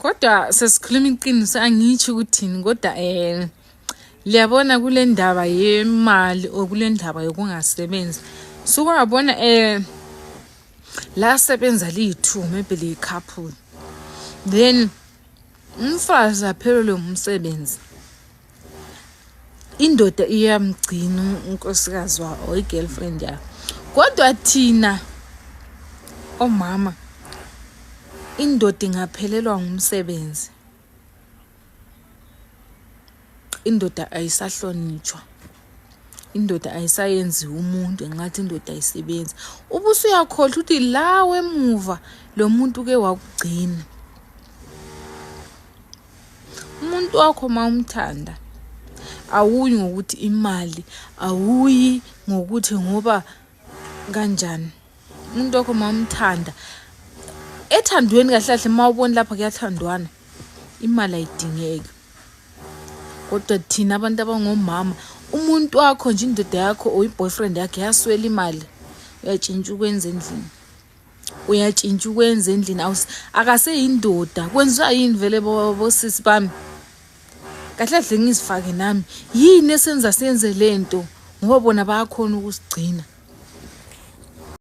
Kodwa sesikhuluma iqiniso, angitsho ukuthini, kodwa liyabona kule ndaba yemali or kule ndaba yokungasebenzi, sukwabona la sebenza liyi-two, maybe liyi-couple, then umfazi aphelelwe ngumsebenzi, indoda iyamgcina unkosikazi wayo or i-girlfriend yayo. Kodwa thina omama, indoda ingaphelelwa ngumsebenzi, indoda ayisahlonitshwa, indoda ayisayenziwa umuntu. Engathi indoda ayisebenzi, ubusuyakhohlwa ukuthi la emuva lo muntu ke wakugcina. Umuntu wakho uma umthanda, awuyi ngokuthi imali, awuyi ngokuthi ngoba kanjani. Umuntu wakho uma umthanda ethandweni, kahle kahle uma ubona lapha kuyathandwana, imali ayidingeki. Kodwa thina abantu abangomama, umuntu wakho nje, indoda yakho or i-boyfriend yakhe yaswela imali, uyatshintsha ukwenza endlini, uyatshintsha ukwenza endlini, akaseyindoda. Kwenziwa yini vele, bosisi bami? Kahle kahle ngizifake nami, yini esenza senze lento? Ngoba bona bayakhona ukusigcina.